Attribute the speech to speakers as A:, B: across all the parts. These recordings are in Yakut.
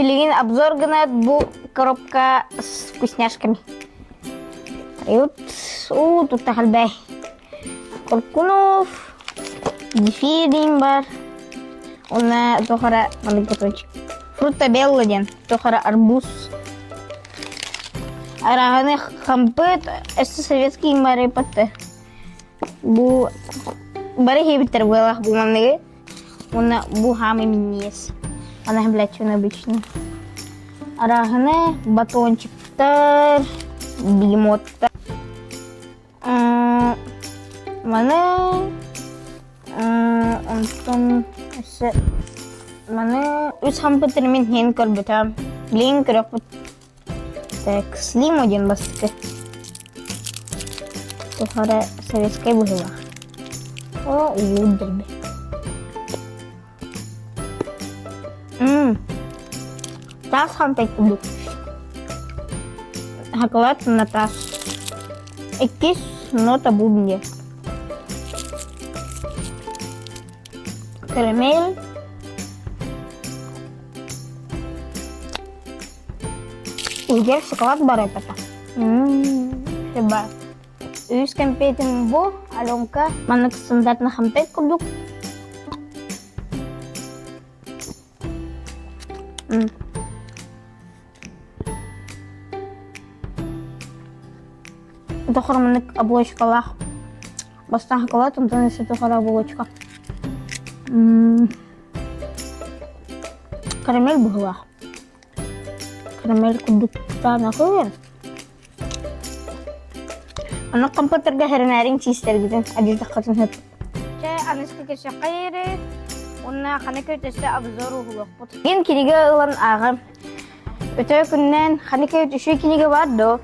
A: Билигин обзор гынат бу коробка с вкусняшками. Уу, тут тахалбай. Коркунов, зефирин бар. Уонна туохара маннык батончик. Фрукта белла диэн, туохара арбуз. Арааһаны хампыт, өссө советский бары патты. Бу бары хиэбиттэр буолах бу манныгы. Уонна бу хаамый минньигэс. Ана блядь, обычный. Арааһаны батончиктар, бегемоттар. Маны онтон өссө маны үс хампытыр мин иһин көрбүтүм. Билигин көрүөхпүт. Так, Слимо диэн бастакы. Тухары советскай быһыылаах. О, улуу дэрби. Мм. Таас хампай курдук. Шоколад на таас. Иккис нота бубне. Карамель. Иһигэр шоколад баар эппэтэ. Мм, Үс кэмпиэтин бу, Аленка маннык стандартный хампет курдук. Дохор маннык оболочкалаах. Бастаан шоколад, онтон өссө дохор оболочка. Карамель быһыылаах. Карамель курдук таанахыр. Аны компьютерга хэринээриҥ чиистэргитин адьырдаххытын сөп. Чэ, аныска көрсөххө диэри уонна хана көтөсө обзор уһулуохпут. Мин кинигэ ылан ааҕым. Өтө күннэн хана үчүгэй кинигэ бар дуо?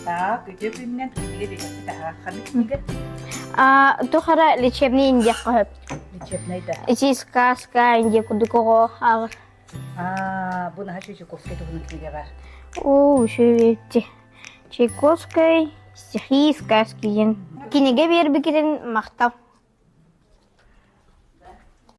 B: Так, үтүө күннэн кинигэ биһиэхэ таһаа. Ханнык кинигэ?
A: А, тухара лечебный индиэххэ сөп.
B: Лечебный да.
A: Ити сказка индия курдук оҕо ааҕар.
B: Аа, бу наһаа Чайковскай туһунан кинигэ бар.
A: Оо, үчүгэй Чайковскай стихи сказки диэн кинигэ биэрбикитин махтал.